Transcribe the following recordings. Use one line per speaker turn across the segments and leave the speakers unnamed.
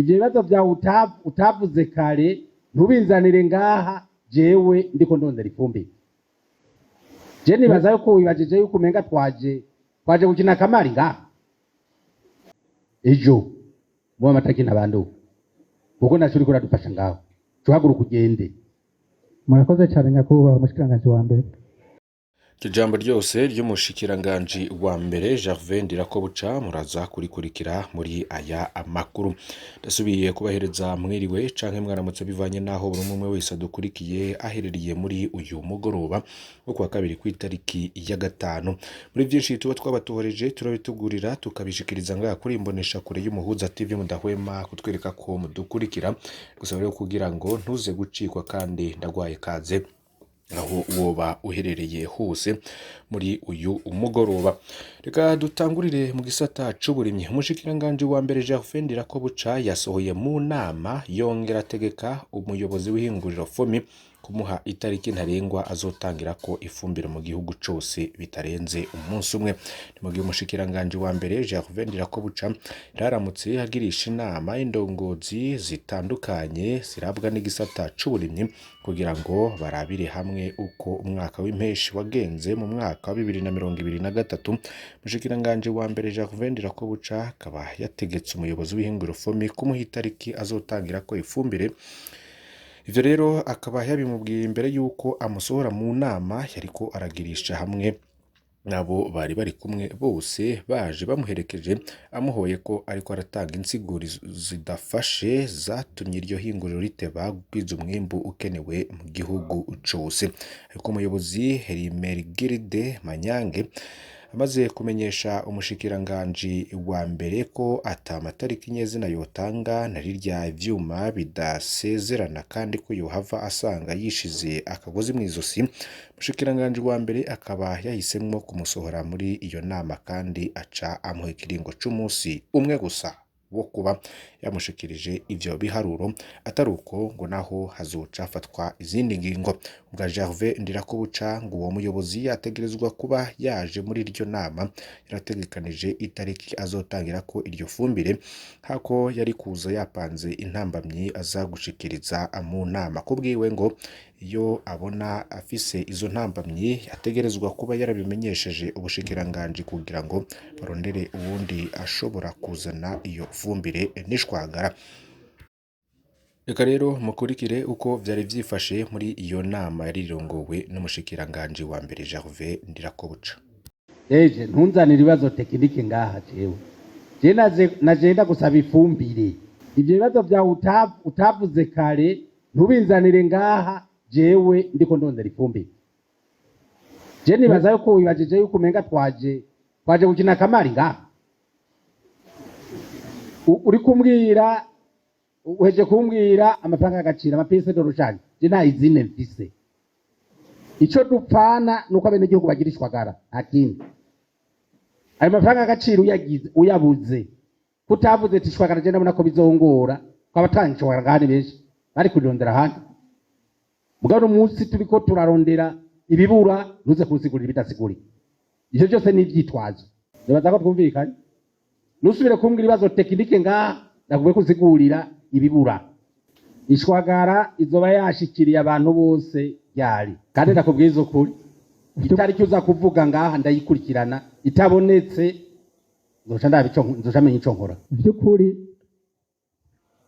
Ivyo bibazo vyawe utavuze kare, ntubinzanire ngaha jewe ndiko ndondera ifumbire. Je nibaza yuko wibajije yuko umenga twaje gukina kamari ngaha. Ejo muba amataki ntabanduka, kuko naco uriko uradufasha ngaho. Cuhaguruka ugende.
Murakoze cyane, nyakubahwa umushikiranganji wa mbere.
Iryo jambo ryose ry'umushikiranganji wa mbere Gervais Ndirakobuca muraza kurikurikira muri aya amakuru. Ndasubiye kubahereza mwiriwe canke mwaramutse, bivanye naho buri umwe wese adukurikiye aherereye muri uyu mugoroba wo kuwa kabiri, kw'itariki ya 5. Muri vyinshi tuba twabatohoreje, turabitugurira, tukabishikiriza ngaha kuri imbonesha kure y'Umuhuza TV, mudahwema kutwereka ko mudukurikira. Gusa rero, kugira ngo ntuze gucikwa, kandi ndagwaye kaze aho woba uherereye hose muri uyu mugoroba. Reka dutangurire mu gisata c'uburimyi. Umushikiranganji wa mbere Gervais Ndirakobuca yasohoye mu nama, yongera ategeka umuyobozi w'ihinguriro FOMI kumuha itariki ntarengwa azotangirako ifumbire mu gihugu cose bitarenze umunsi umwe. Ni mu gihe umushikiranganji wa mbere Gervais Ndirakobuca yaramutse agirisha inama indongozi zitandukanye zirabwa n'igisata c'uburimyi, kugira ngo barabire hamwe uko umwaka w'impeshi wagenze mu mwaka wa 2023. Umushikiranganji wa mbere Gervais Ndirakobuca akaba yategetse umuyobozi w'ihinguriro FOMI kumuha itariki azotangirako ifumbire. Ivyo rero akaba yabimubwiye imbere y'uko amusohora mu nama yariko aragirisha hamwe nabo bari bari kumwe bose baje bamuherekeje, amuhoye ko ariko aratanga insiguro zidafashe zatumye iryo hinguriro riteba gukwiza umwimbu ukenewe mu gihugu cose. Ariko umuyobozi Hermenegilde Manyange amaze kumenyesha umushikiranganji wa mbere ko ata matariki nyezina yotanga, na rirya ivyuma bidasezerana, kandi ko yohava asanga yishize akagozi mw'izosi, umushikiranganji wa mbere akaba yahisemwo kumusohora muri iyo nama, kandi aca amuha ikiringo c'umunsi umwe gusa wo kuba yamushikirije ivyo biharuro, atari uko ngo naho hazoca hafatwa izindi ngingo. Ubwa Gervais Ndirakobuca, ngo uwo muyobozi yategerezwa kuba yaje muri iryo nama yarategekanije itariki azotangirako iryo fumbire, hako yari kuza yapanze intambamyi aza gushikiriza mu nama. Kubwiwe ngo iyo abona afise izo ntambamyi, yategerezwa kuba yarabimenyesheje ubushikiranganji kugira ngo barondere uwundi ashobora kuzana iyo fumbire n'ishwagara. Reka rero mukurikire uko vyari vyifashe muri iyo nama yari irongowe n'umushikiranganji wa mbere Gervais Ndirakobuca.
Eje ntunzanire ibibazo techniques ngaha. Jewe je naje gusaba ifumbire. Ivyo bibazo vyawe utavuze kare, ntubinzanire ngaha jewe ndiko ndondera ifumbire. Je nibaza yuko wibajije yuko umenga twaje gukina kamari ngaha. Uri kumbwira, uheje kumbwira amafaranga y'agaciro, ama pièces de rechange, je nta izine mfise. Ico dupfana nuko abenegihugu bagira ishwagara, nta kindi. Ayo mafaranga y'agaciro uyagize uyabuze, kutavuze ati ishwagara, je ndabona ko bizongora, ko abatanga ishwagara ngaha ni benshi, bari kurondera ahandi. Mugabo uno munsi turiko turarondera ibibura, ntuze kunsigurira ibidasigurika. Ivyo byose ni ivyitwazo. Nibaza ko twumvikanye. Ntusubire kumbwira ibibazo techniques ngaha, ndakubwiye kunsigurira ibibura. Ishwagara izoba yashikiriye abantu bose ryari? Kandi ndakubwiza ukuri, itariki uza kuvuga ngaha ndayikurikirana. Itabonetse, nzoca ndaba ico, nzoca menya ico nkora.
By'ukuri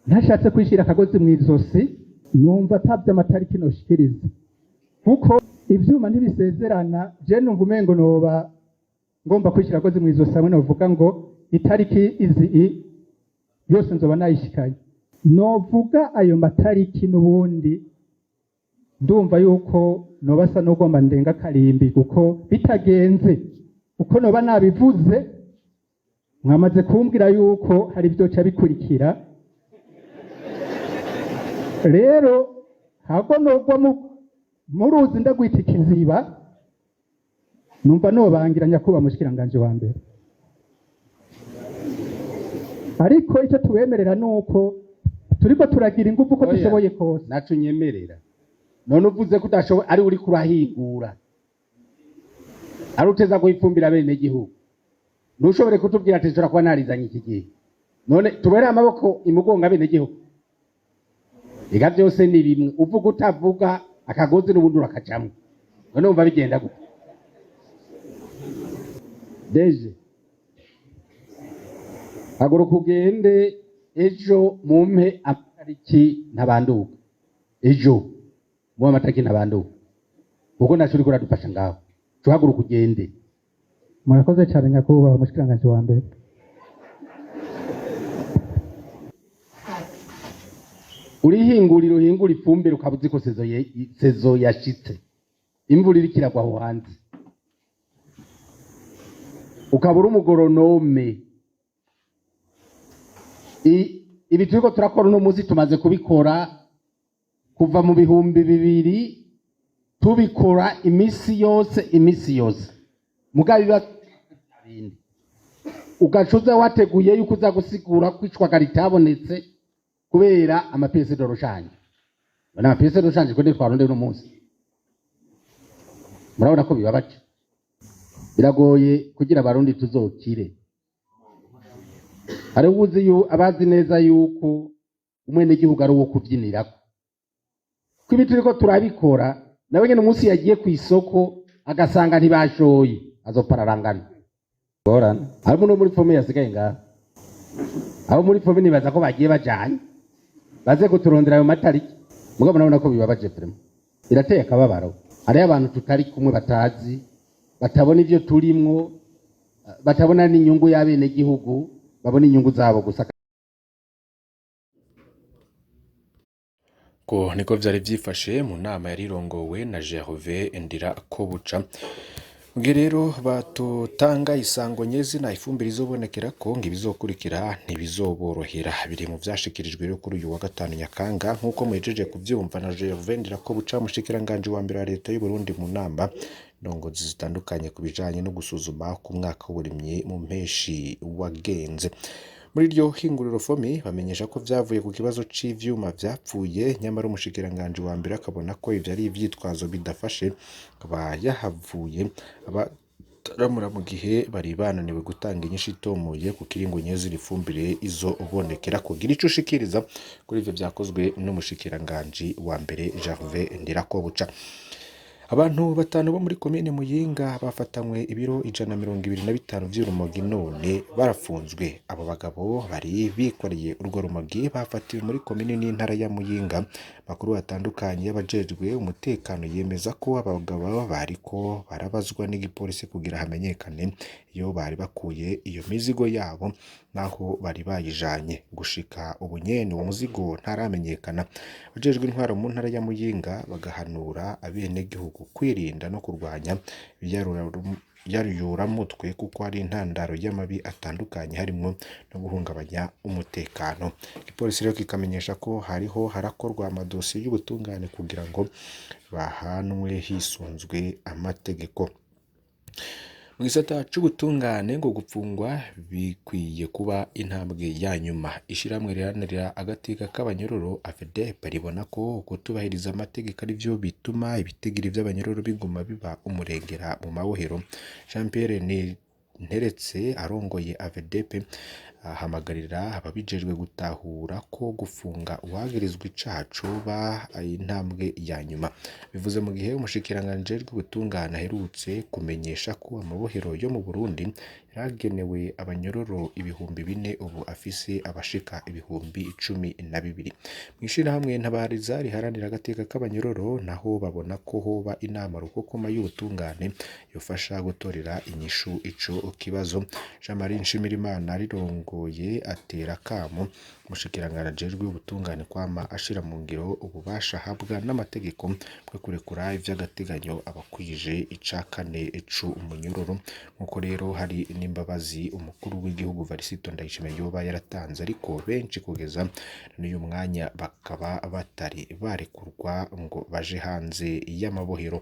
ntashatse kwishyira akagozi mu izosi, numva atabye amatariki noshikiriza, kuko ivyuma ntibisezerana. Je numva umengo noba ngomba kwishyira akagozi mu izosi hamwe novuga ngo itariki izi yose nzoba nayishikanye. Novuga ayo matariki n'ubundi ndumva yuko noba asa n'ugomba ndenga karimbi, kuko bitagenze uko noba nabivuze, mwamaze kumbwira yuko hari ibyo bikurikira. Rero ntabwo nogwa mu ruzi ndagwita ikiziba, numva nobangira, nyakubahwa mushikiranganje wa mbere. Ariko icyo tubemerera ni uko turiko turagira ingufu uko
Oya.
dushoboye kose.
Naco unyemerera none, uvuze ko udashoboye, ari uriko urahingura, ari uteza guhifumbira bene gihugu, ntushobore kutubwira ati nshobora kuba narizanye iki gihe. None tubere amaboko imugongo abenegihugu? Ega byose ni bimwe, uvuga utavuga, akagozi n'ubundi urakajamwo. None wumva bigenda gute? Deje, haguruka ugende ejo mumpe amatariki ntabanduka. Ejo mumpe amatariki ntabanduka, kuko ntaco uriko uradufasha ngaho. Cuhaguruka ugende.
Murakoze cyane, nyakubahwa umushikiranganji wa mbere.
Urihingurira, uhingura ifumbire, ukaba uzi ko saison yashitse, imvura iriko iragwa aho hanze, ukaba uri umu agronome. Ibi turiko turakora uno munsi tumaze kubikora kuva mu 2000, tubikora imisi yose, imisi yose. Mugabo biba bindi ugaca uza wateguye yuko uza gusigura ko ishwagara ritabonetse kubera ama pièces de rechange. None ama pièces de rechange ko ntitwaronde uno munsi? Murabona ko bibabaje, biragoye kugira abarundi tuzokire. Hariho uzi abazi neza yuko umwenegihugu ari uwo kuvyinirako, ko ibi turiko turabikora, nawe nyene umunsi yagiye kw'isoko agasanga ntibashoye azopararangana. Ngorane harimo no muri FOMI yasigaye ngaha. Abo muri FOMI nibaza ko bagiye bajanye baze kuturondera ayo matariki. Mugabo murabona ko bibabaje, vraiment birateye akababaro. Hariho abantu tutari kumwe, batazi, batabona ivyo turimwo, batabona n'inyungu y'abenegihugu, babona inyungu zabo gusa.
Ko niko vyari vyifashe mu nama yari irongowe na Gervais Ndirakobuca. Mugihe rero batotanga isango nyezina ifumbire izobonekera ko ngo ibizokurikira ntibizoborohera, biri mu vyashikirijwe rero kuri uyu wa gatanu Nyakanga, nk'uko muhejeje kuvyumva na Gervais Ndirakobuca, umushikiranganji wa mbere wa leta y'u Burundi, mu nama ndongozi zitandukanye ku bijanye no gusuzuma ku mwaka w'uburimyi mu mpeshi wagenze. Muri iryo hinguriro FOMI bamenyesha ko vyavuye ku kibazo c'ivyuma vyapfuye, nyamara umushikiranganji wa mbere akabona ko ivyo ari ivyitwazo bidafashe, akaba yahavuye abataramura mu gihe bari bananiwe gutanga inyishu itomoye ku kiringo nyezina ifumbire izobonekera. Kugira ico ushikiriza kuri ivyo vyakozwe n'umushikiranganji wa mbere Gervais Ndirakobuca. Abantu batanu bo muri komine Muyinga bafatanywe ibiro 125 vy'urumogi none barafunzwe. Abo bagabo bari bikoreye urwo rumogi bafatiwe muri komine n'intara ya Muyinga. Amakuru atandukanye y'abajejwe umutekano yemeza ko abagabo bariko barabazwa n'igipolisi kugira hamenyekane iyo bari bakuye iyo mizigo yabo naho bari bayijanye. Gushika ubu nyene uwo muzigo ntaramenyekana. Abajejwe intwaro mu ntara ya Muyinga bagahanura abenegihugu kwirinda no kurwanya ibiyayuramutwe kuko ari intandaro y'amabi atandukanye harimwo no guhungabanya umutekano. Igipolisi rero kikamenyesha ko hariho harakorwa amadosiye y'ubutungane kugira ngo bahanwe hisunzwe amategeko. Mu gisata c'ubutungane ngo gupfungwa bikwiye kuba intambwe ya nyuma. Ishirahamwe riharanira agateka k'abanyororo AFDP ribona ko kutubahiriza amategeko arivyo bituma ibitigiri vy'abanyororo biguma biba umurengera mu mabohero. Jean Pierre Nteretse arongoye AVDP ahamagarira ababijejwe gutahura ko gufunga uwagirizwa icaha coba intambwe ya nyuma. Bivuze mu gihe umushikiranganji ajejwe ubutungane aherutse kumenyesha ko amabohero yo mu Burundi yaragenewe abanyororo 4000, ubu afise abashika 12,000. Mw'ishirahamwe Ntabariza riharanira agateka k'abanyororo naho babona ko hoba inama rukokoma y'ubutungane yofasha gutorera inyishu ico kibazo. Jean Marie Nshimirimana rirongoye atera akamo umushikiranganji ajejwe ubutungane kwama ashira mu ngiro ububasha ahabwa n'amategeko bwo kurekura ivy'agateganyo abakwije ica kane c'umunyororo, nk'uko rero hari n'imbabazi umukuru w'igihugu Varisito Ndayishimiye yoba yaratanze, ariko benshi kugeza n'uyu mwanya bakaba batari barekurwa ngo baje hanze y'amabohero.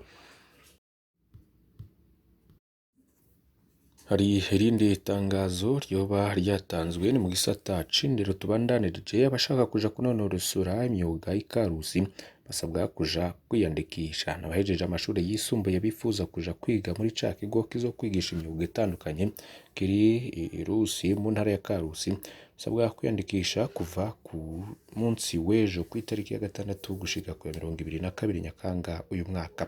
Hari irindi tangazo ryoba ryatanzwe ni mu gisata c'indero tubandanirije. Abashaka kuja kunonorosora imyuga y'ikarusi basabwa kuja kwiyandikisha. N'abahejeje amashure yisumbuye bifuza kuja kwiga muri ca kigo kizokwigisha imyuga itandukanye kiri i Rusi mu ntara ya Karusi, basabwa kwiyandikisha kuva ku munsi w'ejo kw'itariki ya 6 gushika ku ya 22 Nyakanga uyu mwaka.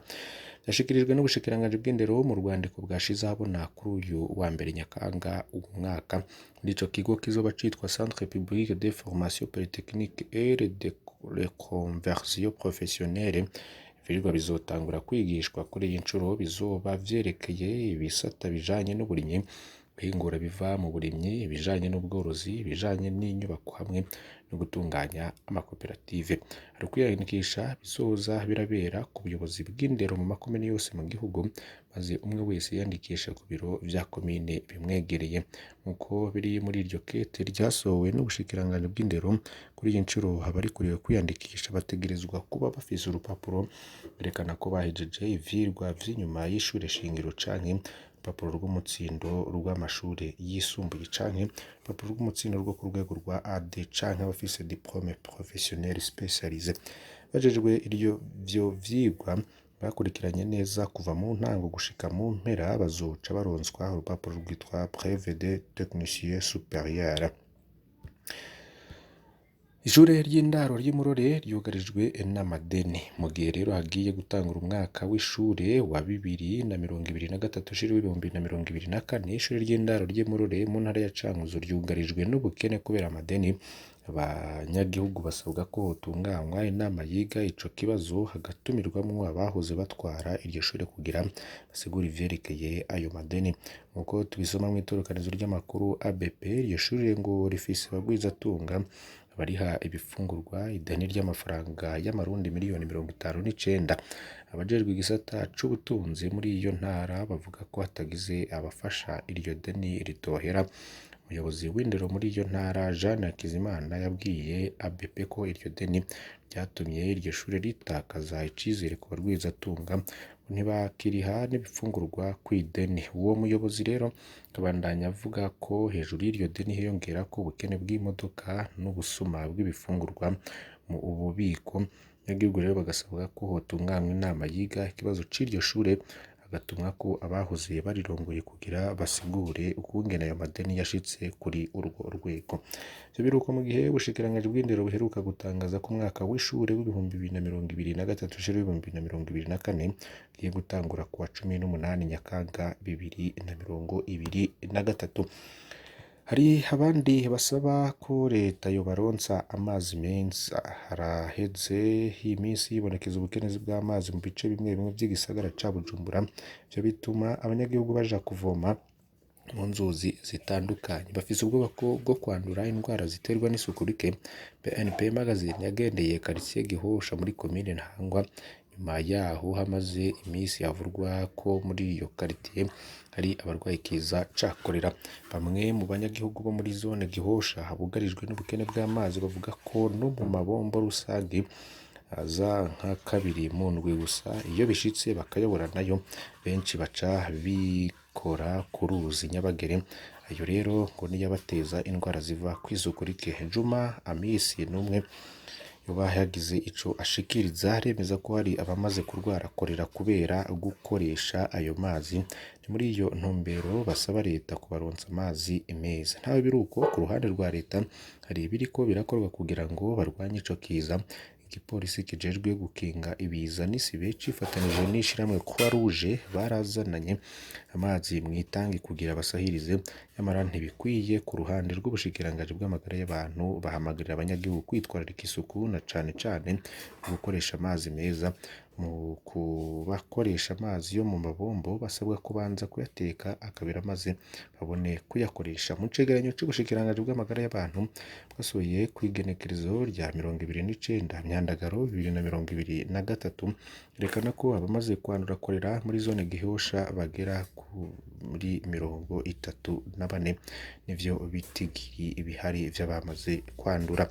Vyashikirijwe n'ubushikiranganji bw'indero mu rwandiko bwashize ahabona kuri uyu wa mbere Nyakanga uyu mwaka. Muri ico kigo kizoba citwa Centre Public de Formation Polytechnique et de Reconversion Professionnelle, ivyigwa bizotangura kwigishwa kuri iyi ncuro bizoba vyerekeye ibisata bijanye n'uburimyi, guhingura biva mu burimyi, ibijanye n'ubworozi, ibijanye n'inyubako hamwe no gutunganya amakoperative. Hari kwiyandikisha bizoza birabera ku buyobozi bw'indero mu makomine yose mu gihugu, maze umwe wese yiyandikisha ku biro vya komine bimwegereye. Nk'uko biri muri iryo kete ryasohowe n'ubushikiranganji bw'indero, kuri iyi ncuro abarikuriwe kwiyandikisha bategerezwa kuba bafise urupapuro rwerekana ko bahejeje ivyigwa vy'inyuma y'ishure shingiro canke urupapuro rw'umutsindo rw'amashure yisumbuye canke urupapuro rw'umutsindo rwo ku rwego rwa AD canke abafise diplôme professionnelle spécialisée. Bajejwe ivyo vyigwa bakurikiranye neza kuva mu ntango gushika mu mpera bazoca baronswa urupapuro rwitwa brevet de technicien supérieur. Ishure ry'indaro ry'i Murore ryugarijwe n'amadeni. Mu gihe rero hagiye gutangura umwaka w'ishure wa 2023 ushira 2024, ishure ry'indaro ry'i Murore mu ntara ya Cankuzo ryugarijwe n'ubukene kubera amadeni. Abanyagihugu basabwa ko hotunganywa inama yiga ico kibazo, hagatumirwamwo abahoze batwara iryo shure kugira basigure ivyerekeye ayo madeni. Nk'uko tubisoma mw'itororokanizo ry'amakuru ABP, iryo shure ngo rifise abagwizatunga bariha ibifungurwa ideni ry'amafaranga y'amarundi miliyoni 59. Abajejwe igisata c'ubutunzi muri iyo ntara bavuga ko hatagize abafasha iryo deni ritohera. Umuyobozi w'indero muri iyo ntara Jeanne Hakizimana yabwiye ABP ko iryo deni ryatumye iryo shure ritakaza icizere ku barwizatunga, ntibakiriha n'ibifungurwa kw'ideni. Uwo muyobozi rero akabandanya avuga ko hejuru y'iryo deni hiyongerako ubukene bw'imodoka n'ubusuma bw'ibifungurwa mu bubiko. Abanyagihugu rero bagasabwa ko hotunganywa inama yiga ikibazo c'iryo shure, hagatumwa ko abahoze barirongoye kugira basigure ukungene ayo madeni yashitse kuri urwo rwego. Ivyo biruko mu gihe ubushikiranganji bw'indero buheruka gutangaza ko umwaka w'ishure w'2023 ushira 2024 ugiye gutangura kuwa 18 Nyakanga 2023. Hari abandi basaba ko leta yobaronsa amazi meza. Haraheze iminsi hibonekeza ubukene bw'amazi mu bice bimwe bimwe vy'igisagara ca Bujumbura, ivyo bituma abanyagihugu baja kuvoma mu nzuzi zitandukanye. Bafise ubwoba bwo kwandura indwara ziterwa n'isuku rike. BNP Magazine yagendeye quartier Gihosha muri komine Ntahangwa, nyuma yaho hamaze iminsi havurwa ko muri iyo quartier hari abarwaye ikiza ca korera. Bamwe mu banyagihugu bo muri zone Gihosha bugarijwe n'ubukene bw'amazi bavuga ko no mu mabombo rusangi aza nka kabiri mu ndwi gusa, iyo bishitse bakayabura nayo benshi baca bikora ku ruzi Nyabagere. Ayo rero ngo niyo abateza indwara ziva kw'isuku rike. Juma Amisi n'umwe yoba yagize ico ashikiriza, aremeza ko hari abamaze kurwara korera kubera gukoresha ayo mazi. Ni muri iyo ntumbero basaba leta kubaronsa amazi meza. Ntawe biruko ku ruhande rwa leta hari ibiriko birakorwa kugira ngo barwanye ico kiza. Igipolisi kijejwe gukinga ibiza n'isibe cifatanije n'ishirahamwe Croix Rouge barazananye amazi mw'itangi kugira basahirize, nyamara ntibikwiye. Ku ruhande rw'ubushikiranganji bw'amagara y'abantu bahamagarira abanyagihugu kwitwararika isuku na cane cane mu gukoresha amazi meza. Mu kubakoresha amazi yo mu mabombo basabwa kubanza kuyateka akabira maze babone kuyakoresha. Mu cegeranyo c'ubushikiranganji bw'amagara y'abantu bwasohoye kw'igenekerezo rya 29 Myandagaro 2023 yerekana ko abamaze kwandura korera muri zone Gihosha bagera kuri 34, nivyo bitigiri bihari vy'abamaze kwandura.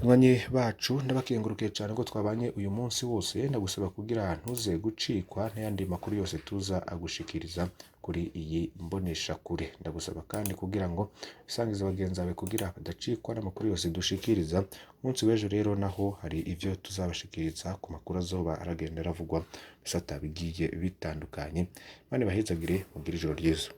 Banywanyi bacu ndabakengurukiye cane ko twabanye uyu munsi wose, ndagusaba kugira ntuze gucikwa n'ayandi makuru yose tuza agushikiriza. kuri iyi mboneshakure. Ndagusaba kandi kugira ngo usangize bagenzi bawe kugira badacikwa n'amakuru yose dushikiriza. Umunsi w'ejo rero naho hari ivyo tuzabashikiriza ku makuru azoba aragenda aravugwa mu bisata bigiye bitandukanye. Imana ibahezagire, mugire ijoro ryiza.